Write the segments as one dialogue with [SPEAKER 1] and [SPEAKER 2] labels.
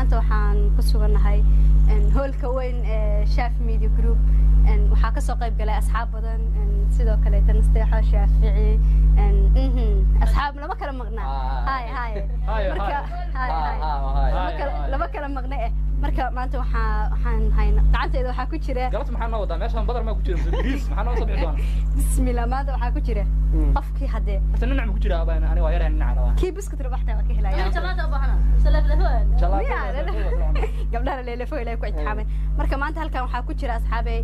[SPEAKER 1] Maanta waxaan ku sugannahay hoolka weyn ee Shaaf Media Group. Waxaa kasoo qayb galay asxaab badan, sidoo kaleeta Nasteexo, Shaafici, asxaab lama kala maqnaa. Hay hay. Marka hay hay, lama kala maqna eh. Marka maanta waxaan hayna gacanteeda waxaa ku jira
[SPEAKER 2] Galabta maxaa noo wadaa meeshaan? Badar maa ku jira mise bariis? Maxaa noo soo bixi doona?
[SPEAKER 1] Bismillah, maanta waxaa ku jira qofkii haddee
[SPEAKER 2] Horta ninac ma ku jira? Abaan aniga waa yarahay, ninac rabaa.
[SPEAKER 1] Kii buskut rabaxta waa ka helaya. Gabdhaha leelefo ilaahay ku ixtiraamay. Marka maanta halkan waxaa ku jira, asxaabey,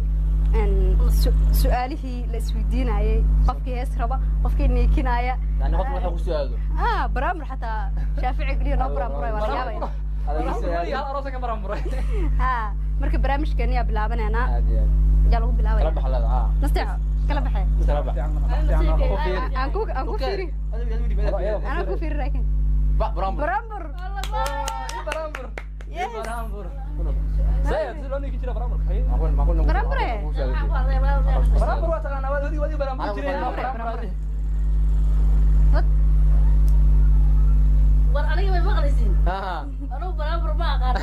[SPEAKER 1] su-aalihii la isweydiinayay, qofkii hees raba, qofkii niikinaya.
[SPEAKER 3] Yani qofka waxa ku su'aalo.
[SPEAKER 1] Ah, baraamur xataa Shaafici geliyo noo baraamuray, waa la yaabaya.
[SPEAKER 2] Hal aroosa ka baramburay.
[SPEAKER 1] Ha, marka barnaamijkan yaa bilaabanaynaa?
[SPEAKER 3] Aad iyo aad.
[SPEAKER 1] Yaa lagu
[SPEAKER 3] Kala
[SPEAKER 1] bilaabaya?
[SPEAKER 3] bax leeda ha.
[SPEAKER 1] Nasteexo kala baxee.
[SPEAKER 3] Kala bax.
[SPEAKER 1] Aan ku fiiri, anaa ku fiiri laakiin
[SPEAKER 3] Ba brambur.
[SPEAKER 1] Baraambur.
[SPEAKER 2] Barambur.
[SPEAKER 1] Yes.
[SPEAKER 2] Barambur saya si loo niikin jira baramburka.
[SPEAKER 3] Maqul maqul.
[SPEAKER 1] Brambure.
[SPEAKER 2] Barambur waa taqaanaa, waa wadi barambur jireen.
[SPEAKER 1] Barambur.
[SPEAKER 4] War aniga way maqlaysiin.
[SPEAKER 3] Ha.
[SPEAKER 4] Anugu baraambur ma aqaan.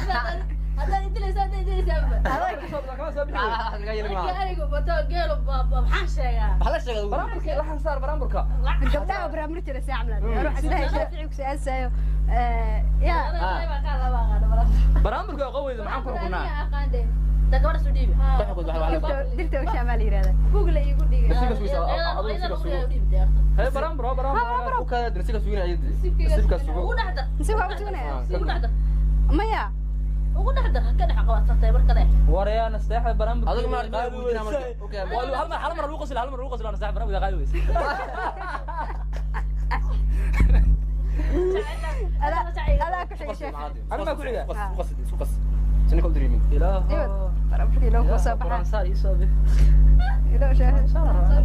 [SPEAKER 4] Haddaad idilaysa, haddaad idilaysaanba.
[SPEAKER 2] Kama soo bixi.
[SPEAKER 3] Laga yeli
[SPEAKER 4] Markii
[SPEAKER 3] ma.
[SPEAKER 4] arigu bato geelu maxaan sheegaa?
[SPEAKER 3] Waxa la sheegay.
[SPEAKER 2] Baramburka laxan saar, baramburka.
[SPEAKER 1] Gabdhaha baraambur jira si camlan ruux islahay Shaafici ku su-aalsayo ya.
[SPEAKER 2] Baramburka qaweyda maxaan ku xukunaa?
[SPEAKER 4] Da gabadha soo dhiibi.
[SPEAKER 1] Dirta ushaa maa la yihahdaa?
[SPEAKER 3] Nasiga sugaysa, adigu nasiga sugo.
[SPEAKER 2] Hee, barambur waa barambur.
[SPEAKER 3] U kaada nasiga sugina ayadi. Nasiibka sugo.
[SPEAKER 4] Ugu dhex dar.
[SPEAKER 1] Mise waa u tugnaya?
[SPEAKER 4] Ugu dhex dar.
[SPEAKER 1] Maya.
[SPEAKER 4] Ugu dhex dar, ka dhex qabadsatay mar kale.
[SPEAKER 2] Waryaa Nasteexa, baramburka.
[SPEAKER 3] Adigu ma aragtay weydiinaa marka. Okay.
[SPEAKER 2] Hal mar, hal mar lagu qosli, hal mar lagu qosli Nasteexa, baramburka qaadi weyse.
[SPEAKER 1] Adaa ku xiga, Shaafici.
[SPEAKER 2] Aniga ku xiga.
[SPEAKER 3] Qas qas isku qas. Sini kol dareemin.
[SPEAKER 2] Ilaah.
[SPEAKER 1] Ibad baraamburka ilaa kuu soo baxaa.
[SPEAKER 2] Saar ii soo bix.
[SPEAKER 1] Ilaa Shaafici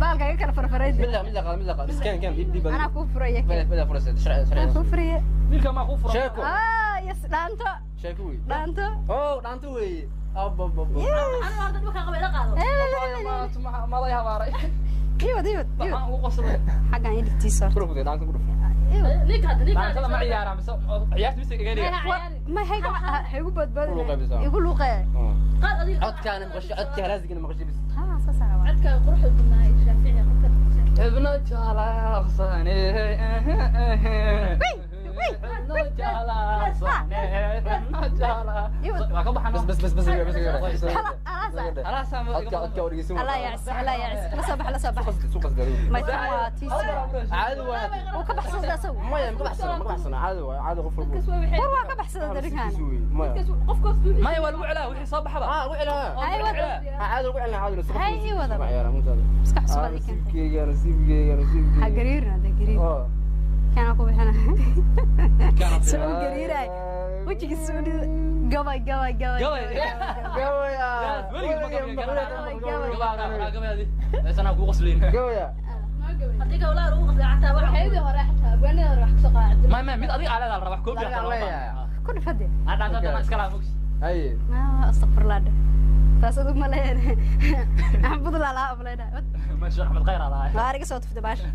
[SPEAKER 1] baalka iga kala farfarayda.
[SPEAKER 3] Mid la mid la qaad, mid la qaad. Scan kan dib dib.
[SPEAKER 1] Anaa kuu furaya.
[SPEAKER 3] Mid mid furaysa sharci
[SPEAKER 1] anaa
[SPEAKER 3] sharci.
[SPEAKER 1] Kuu furaya.
[SPEAKER 2] Wiilka maa kuu furan?
[SPEAKER 3] Sheeko.
[SPEAKER 1] Ah yes, dhaanto.
[SPEAKER 3] Sheeko wey.
[SPEAKER 1] Dhaanto.
[SPEAKER 3] Oh, dhaanto wey. Ab ab ab.
[SPEAKER 4] Anigu horta dhulka qaba ila qaado.
[SPEAKER 2] Maday habaaray.
[SPEAKER 1] Iwad iwad iwad.
[SPEAKER 2] Maxaan ugu qoslay?
[SPEAKER 1] Xaggan iligtiisa horta.
[SPEAKER 3] Furo ku dhaanto ku dhuf.
[SPEAKER 1] Iwad.
[SPEAKER 4] Ninka hadda ninka.
[SPEAKER 2] Dhaantada ma ciyaara mise ciyaarta mise iga dhiga?
[SPEAKER 1] Ma hayga ha igu
[SPEAKER 3] Ku luuqaysaa.
[SPEAKER 1] badbaadin, igu luuqee.
[SPEAKER 4] Qaad adiga.
[SPEAKER 3] Codkaana maqasho, codka halaasigana maqasho bis.
[SPEAKER 1] Ha, saas aa rabaa.
[SPEAKER 4] Codka quruxda badnaa Shaafici qofka.
[SPEAKER 2] Ibna jalaaqsane, ibna jalaaqsane, ibna jala waa ka baxano.
[SPEAKER 3] Bas bas bas bas bas.
[SPEAKER 1] Khala alaasa.
[SPEAKER 2] Alaasa.
[SPEAKER 3] Codka codka wargeysan.
[SPEAKER 1] Allah yacsi, Allah yacsi, la soo bax, la soo bax.
[SPEAKER 3] Suuq qas daruuri.
[SPEAKER 1] Ma tan waa tiisi.
[SPEAKER 3] Caadi waa.
[SPEAKER 1] Wuu ka baxsaday asagu.
[SPEAKER 3] Maya, ma baxsana, ma baxsana, caadi waa, caadi qof walba.
[SPEAKER 1] War waa ka baxsaday darrinkan.
[SPEAKER 3] Maya.
[SPEAKER 2] Maya, waa lagu celaa wixii soo baxaba.
[SPEAKER 3] Ah, lagu celaa.
[SPEAKER 1] Hay wada.
[SPEAKER 3] Caadi lagu celaa, caadi.
[SPEAKER 1] Hay ii wada.
[SPEAKER 3] Ma ciyaara mutaada.
[SPEAKER 1] Iska cusub adii keentay.
[SPEAKER 3] Nasiibkeyga, nasiibkeyga, nasiibkeyga.
[SPEAKER 1] Ha gariirin hadda gariir.
[SPEAKER 3] Oh.
[SPEAKER 1] Kana ku bixina soo gariiray wejigiisa u dhida gabay gabay gabay.
[SPEAKER 2] Gabay.
[SPEAKER 3] Gabaya.
[SPEAKER 2] Weligii ma gabay.
[SPEAKER 1] Gabay.
[SPEAKER 2] Gabay gabayadi meesana ku qosliin.
[SPEAKER 3] Gabaya.
[SPEAKER 4] Adiga walaa ugu qasday xataa waxa.
[SPEAKER 2] Ma mid adiga aleeda la rabaa koobi.
[SPEAKER 3] Adiga aan leeyahay.
[SPEAKER 1] Ku dhif hadde.
[SPEAKER 2] Aan dhaantada iska laa mogs.
[SPEAKER 3] Haye.
[SPEAKER 1] Ah, astaqfirullah dheh, taas adug ma leheen, budlaa lahaa umaleynaa.
[SPEAKER 2] Ma sheekh Axmed khayr alahay.
[SPEAKER 1] Waa ariga soo tufta baasha.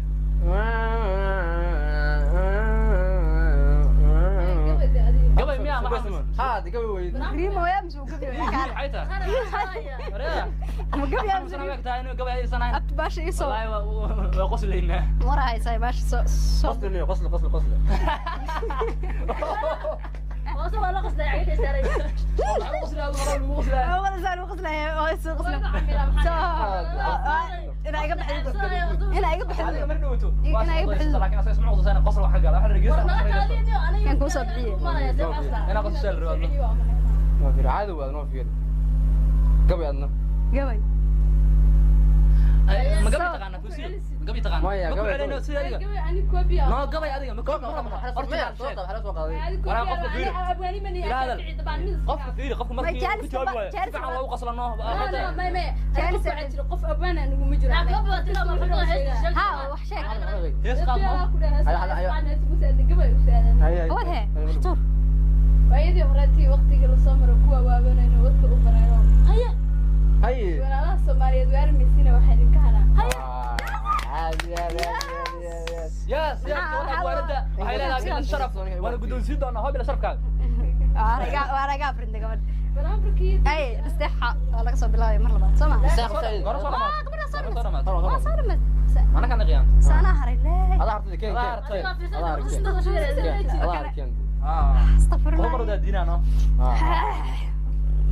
[SPEAKER 2] Gabay miyaa maxaa?
[SPEAKER 3] Ha, gabay wey.
[SPEAKER 1] Riimooya mise uu gabi?
[SPEAKER 2] Maxay tahay? Waryaa.
[SPEAKER 1] Ama gabi mise
[SPEAKER 2] Sana weeg tahay inuu gabay aysan ahayn.
[SPEAKER 1] Abti baasha ii soo.
[SPEAKER 2] Wallaahi waa qoslaynaa.
[SPEAKER 1] War haysaa baasha soo soo.
[SPEAKER 3] Qosli qosli qosli qosli.
[SPEAKER 4] Hoose waa la qasday cagta saaray.
[SPEAKER 2] Waxaa lagu qoslaa, adigu horaa lagu qoslaa.
[SPEAKER 1] Wada saan u qoslaya oo soo qosla soo inaa iga baxdo, inaa iga baxdo.
[SPEAKER 2] Adiga mar dhowto.
[SPEAKER 1] Inaa iga baxdo.
[SPEAKER 2] Laakiin asaga isma qoslayna, qosol wax ka gala. Waxa la
[SPEAKER 4] War naga
[SPEAKER 2] dhageysta.
[SPEAKER 4] kaadiyo aniga.
[SPEAKER 1] Kan kuu soo bixiye.
[SPEAKER 2] Inaa qosol la rabaa.
[SPEAKER 3] Noo fiir, caadi waa, noo fiir. Gabay adna.
[SPEAKER 1] Gabay.
[SPEAKER 2] Ma gabay taqaanaa Fusiyo? Ma gabay taqaanaa?
[SPEAKER 3] Maya,
[SPEAKER 2] Ma ku
[SPEAKER 3] gabay.
[SPEAKER 2] celinayno sida adiga? No gabay adiga ma koobi horta
[SPEAKER 3] Maya,
[SPEAKER 2] inaad
[SPEAKER 3] soo
[SPEAKER 2] sheeg.
[SPEAKER 3] qaad, xala soo qaaday.
[SPEAKER 2] Waraa qofka fiiri. Qofka fiiri, qofka
[SPEAKER 1] Ma
[SPEAKER 2] markii
[SPEAKER 1] jaalis
[SPEAKER 2] ku jawaabi waayo. Si
[SPEAKER 1] jaalis
[SPEAKER 2] fiican loogu qoslano.
[SPEAKER 1] Ha, wax sheeg.
[SPEAKER 2] Hees qaad ma?
[SPEAKER 3] Haye.
[SPEAKER 1] Wad he wax tuur.
[SPEAKER 5] Waayadii horeetii waqtigii lasoo maro kuwa waabanayno wadka u barayno.
[SPEAKER 3] Haye.
[SPEAKER 5] Walaalaha Soomaaliyeed waarmaysina waxaa idinka hadhaa.
[SPEAKER 3] Caadi, caadi, caadi, caadi.
[SPEAKER 2] Yes, yes,
[SPEAKER 1] Maxaa-
[SPEAKER 2] gabadha abwaanada waxay leedahay
[SPEAKER 1] maxaa-
[SPEAKER 2] sharaf. Waana guddoonsiin doonaa hoob ila sharafkaaga.
[SPEAKER 1] Waa laga afrintay gabadha. Ay, nasteexa waa laga soo bilaabay mar labaad, soo ma?
[SPEAKER 3] Hore soo
[SPEAKER 1] Waa
[SPEAKER 3] dhamaatay.
[SPEAKER 1] gabadha soo
[SPEAKER 3] Hore soo
[SPEAKER 1] dhamatay.
[SPEAKER 3] dhamaatay.
[SPEAKER 1] Waa soo dhamatay.
[SPEAKER 3] Mana kana qiyaan.
[SPEAKER 1] Saanaa haray lee.
[SPEAKER 6] Adaa hartay, keen
[SPEAKER 3] Adaa
[SPEAKER 6] keen.
[SPEAKER 3] hartay.
[SPEAKER 6] Adaa hartay. Adaa hartay.
[SPEAKER 3] Ah.
[SPEAKER 1] Astagfirullah.
[SPEAKER 3] Qomar daa diinano.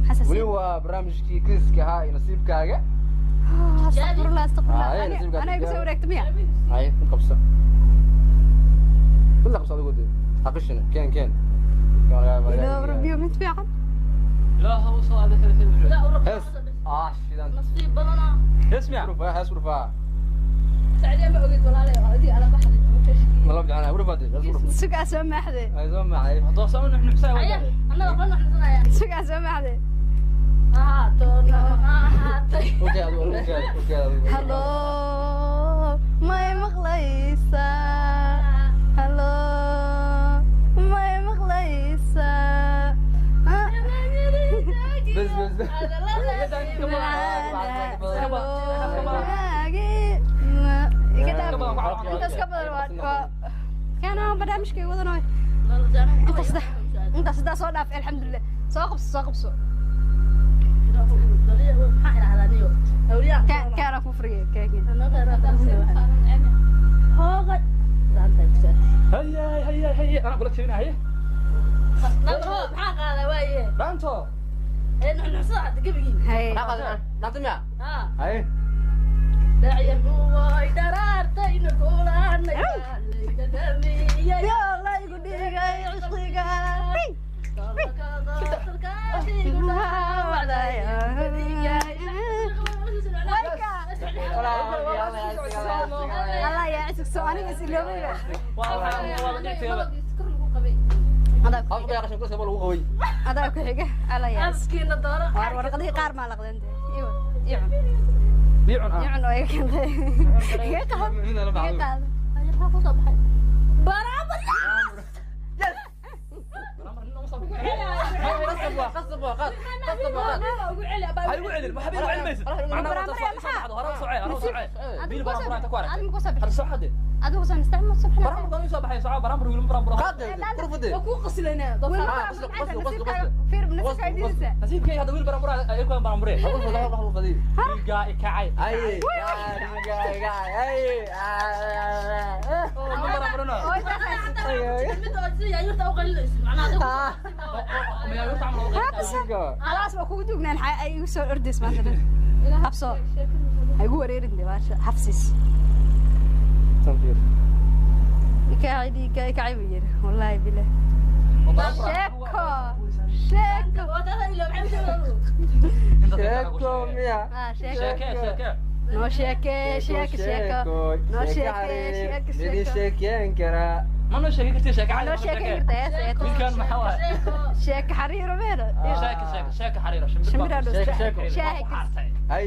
[SPEAKER 1] Xasaasi.
[SPEAKER 6] Weli waa barnaamijkii kiiska ahaa iyo nasiibkaaga.
[SPEAKER 1] Astagfirullah, astagfirullah.
[SPEAKER 6] Ah, ay, nasiibkaa
[SPEAKER 1] Aniga igu soo
[SPEAKER 6] tijaabo.
[SPEAKER 1] wareegtay miya?
[SPEAKER 6] Hay, ku qabso. Mid la qabso adigu dee. Ha qishina, keen keen.
[SPEAKER 1] Ilaa rabbiyo mid fiican.
[SPEAKER 3] Ilaahu soo adeeg xil.
[SPEAKER 6] Hees. Ah, shidan.
[SPEAKER 4] Nasiib badanaa.
[SPEAKER 3] Hees miya?
[SPEAKER 6] Urfa, hees urfa.
[SPEAKER 5] Sacdiya ma ogid walaalay, adii ala baxday oo kashkii.
[SPEAKER 6] Ma la bixinaa, urfa dee, hees urfa.
[SPEAKER 1] Sugaa soo maaxde.
[SPEAKER 6] Ay, soo macay.
[SPEAKER 3] Doorso nuxnuxsaa
[SPEAKER 4] Aya,
[SPEAKER 3] waa.
[SPEAKER 4] annaga qolna xunsanaya.
[SPEAKER 1] Sugaa soo maaxde.
[SPEAKER 4] Ahaatoona ahaatay.
[SPEAKER 6] Okay, adigu, okay, okay, adigu.
[SPEAKER 1] Hallo, may maqlaysaa? Hallo, may maqlaysaa?
[SPEAKER 6] Bes, bes, bes.
[SPEAKER 1] Intaas ka badan waa kaana barnaamijkay wadanoy. Intaas sidaa soo dhaaf, alxamdulilah. Soo qabso, soo qabso. Kaana ku furiye kaagii.
[SPEAKER 3] Hayay hayay hayay, ana kula jebina haye.
[SPEAKER 4] Maxaa qaadaa waaye?
[SPEAKER 3] Dhaanto.
[SPEAKER 4] Ee nuxnuxsada hadda gebigii.
[SPEAKER 1] Hay.
[SPEAKER 6] Maxaa qaadan? Dhaanta miya?
[SPEAKER 4] Haa.
[SPEAKER 6] Hay.
[SPEAKER 4] Dacyarkuway dharaartayna kulanay layga damiyey.
[SPEAKER 1] Yaa la igu dhigay cishqiga. Allah yaa cishq soo aniga is iloobay.
[SPEAKER 3] Waa waa dhigtayba.
[SPEAKER 1] Adaa ku
[SPEAKER 6] Afka yaa qashin kursiga lagu qabay.
[SPEAKER 1] Adaa ku xiga. Allah yaa cishq.
[SPEAKER 4] Afkiina dooro.
[SPEAKER 1] Waar warqadihii qaar maa laqdeen dee. Iwa, icun.
[SPEAKER 3] Biicun ah.
[SPEAKER 1] Icun oo iga keentay. Iga qaad. Iga qaad.
[SPEAKER 4] Barabar.
[SPEAKER 6] Qasab waa, qasab waa, qaad. Qasab waa, qaad.
[SPEAKER 3] Hay ugu celin, waxba igu celin maysid. Macnaha waa taas soo baxdo, hore u socee, hore u socee. Biil baan furaan ta ku arag.
[SPEAKER 1] Adiga ma ku soo
[SPEAKER 3] Hada
[SPEAKER 1] bixin.
[SPEAKER 3] soo xade.
[SPEAKER 1] Adigu soo nastacmo subxana.
[SPEAKER 3] Baraambur kan soo baxay, soo baraambur wiil baraambur.
[SPEAKER 6] Qaad dee, kurfa dee.
[SPEAKER 5] Waa kuu qasilaynaa.
[SPEAKER 1] Wiil
[SPEAKER 6] Ah,
[SPEAKER 1] baraambur
[SPEAKER 6] qasab,
[SPEAKER 1] maxay tahay?
[SPEAKER 6] qasab,
[SPEAKER 1] Nasiibkaaga
[SPEAKER 6] qasab.
[SPEAKER 1] fiir, nasiibkaaga diidaysaa.
[SPEAKER 3] Nasiibkay hada wiil baraambur ay ku baraambure.
[SPEAKER 6] Urfa, urfa, urfa, dee.
[SPEAKER 3] Wiilgaa ikacay.
[SPEAKER 6] Ay, ay, ay, ay.
[SPEAKER 3] Ma baraamburno.
[SPEAKER 1] Oo intaas haysato.
[SPEAKER 3] Ma yaa camal uga
[SPEAKER 1] Haa, bas. Khalaas waa kugu duugnaan ay igu soo ordays maanta dhan. Habso. Ha igu wareerin dee baasha xabsiis. Ikacay dhiigga ikacay buu yidhi. Wallaahi bilah. Sheeko. Sheeko.
[SPEAKER 6] Sheeko miya?
[SPEAKER 1] Ah, sheeko.
[SPEAKER 3] Sheeke, sheeke.
[SPEAKER 1] Noo sheekee, sheeko, sheeko. Noo sheekee, sheeko,
[SPEAKER 6] Idin
[SPEAKER 1] sheeko.
[SPEAKER 6] sheekeen karaa.
[SPEAKER 3] Ma noo sheegi kartid sheeke cali.
[SPEAKER 1] Noo sheekeen kartaa, hees, hees.
[SPEAKER 3] Wiilkan maxaa waaye?
[SPEAKER 1] Sheeko xariiro meelo.
[SPEAKER 3] Sheeke, sheeke, sheeke xariiro. Shimbir
[SPEAKER 1] Shimbir
[SPEAKER 3] baa
[SPEAKER 1] aa
[SPEAKER 6] Sheeko, sheeko.
[SPEAKER 1] Shaahi
[SPEAKER 3] xaartay.
[SPEAKER 6] Hay.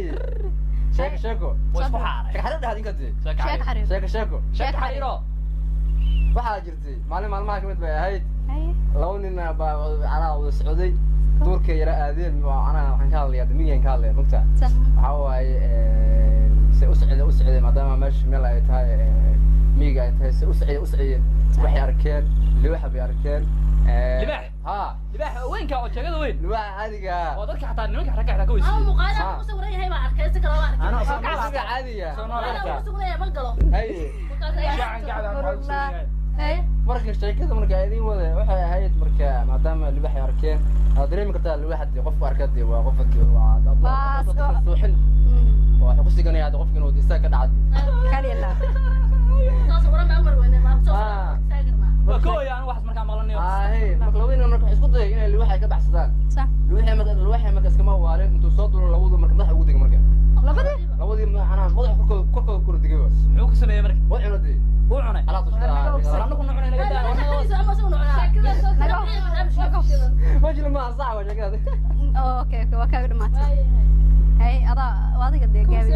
[SPEAKER 6] Sheeko, sheeko.
[SPEAKER 3] Waa isku xaaray.
[SPEAKER 6] Sheeko xariir dhahaad inka dee.
[SPEAKER 3] Sheeke
[SPEAKER 1] Sheeko
[SPEAKER 3] xariiro.
[SPEAKER 1] xariiro.
[SPEAKER 6] Sheeko, sheeko.
[SPEAKER 3] Sheeke xariiro.
[SPEAKER 6] Waxaa jirtay maalin maalmaha ka mid bay ahayd.
[SPEAKER 1] Haye.
[SPEAKER 6] Laba nin baa macnaha wada socday. Duurkay yara aadeen, macnaha waxaan ka hadlayaa miyigaan ka hadlayaa, mugtaa.
[SPEAKER 1] Sax.
[SPEAKER 6] Waxaa waaye, se u socdeen, u socdeen, maadaama meesha meel ay tahay, miyiga ay tahay, se u socdeen, u socdeen, waxay arkeen libaax bay arkeen.
[SPEAKER 3] Libaax?
[SPEAKER 6] Ha.
[SPEAKER 3] Libaax weynka oo jeegada weyn.
[SPEAKER 6] Libaaxa caadiga.
[SPEAKER 3] Oo dadka xataa nimanka ragga xataa ka weysiiyey. Anaa soo nool
[SPEAKER 6] Libaaxa caadiga.
[SPEAKER 3] Soo nool arkaa.
[SPEAKER 6] Haye.
[SPEAKER 3] Shaacan gacda aan waxaa ugu soo
[SPEAKER 1] Haye.
[SPEAKER 6] Marka sheekada marka idin wada waxay ahayd, marka maadaama libaax ay arkeen, aad dareemi kartaa libaaxa dee qofku arka dee waa qof dee waa
[SPEAKER 1] Waa
[SPEAKER 6] suuxin. Waa wuxuu ku siganaya hadda qofka inuu isaga ka dhacay.
[SPEAKER 1] Kaliya laa.
[SPEAKER 3] Waa kooya aan waxaas markaa maqlanayo.
[SPEAKER 6] Ahe, marka labadii nin marka waxay isku dayay inay libaaxa ka baxsadaan.
[SPEAKER 1] Sax.
[SPEAKER 6] Libaaxa marka, libaaxa marka iskama waalin, intuu soo duulo labadu marka madaxa ugu degay marka.
[SPEAKER 1] Labadii?
[SPEAKER 6] Labadii macnaha madaxa korkooda korkooda kor degay.
[SPEAKER 3] Muxuu ku sameeyey marka?
[SPEAKER 6] Waa cunay dee.
[SPEAKER 3] Wuu cunay.
[SPEAKER 6] Alaabtu iska
[SPEAKER 3] War anagu na cunay naga daa.
[SPEAKER 6] Majil ma sax waa sheekada.
[SPEAKER 1] Okay, okay, waa kaaga dhamaatay. Hay, adaa waa adiga dee gaabi.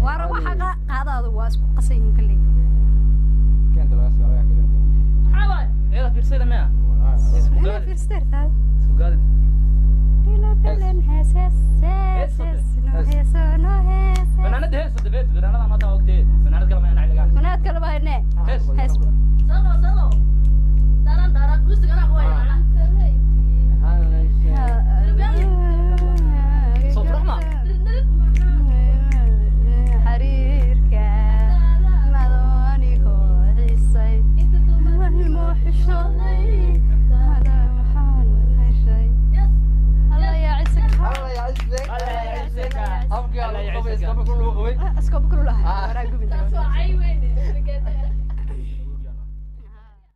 [SPEAKER 1] Waar waxa qaada adigu waa isku qasan yihiin kalley.
[SPEAKER 6] Keenta laga soo laga keenay.
[SPEAKER 3] Iyada fiirsayda miya? Isku
[SPEAKER 1] Inaa
[SPEAKER 3] gaadin.
[SPEAKER 1] fiirsateer tahay.
[SPEAKER 3] Isku gaadin.
[SPEAKER 1] Dhilo dhilan hees hees hees hees noo heeso noo hees.
[SPEAKER 3] Fanaanada hees dabeed, fanaanada maanta ogtee. Fanaanad kale ma yana ciligaan.
[SPEAKER 1] Fanaanad kale ma haynee.
[SPEAKER 3] Hees.
[SPEAKER 1] Hees.
[SPEAKER 6] Iskoobe kulul qabay.
[SPEAKER 1] Iskoobe kulul ah
[SPEAKER 6] Ah.
[SPEAKER 1] waraa gubin.
[SPEAKER 5] Taas waa cay weyne.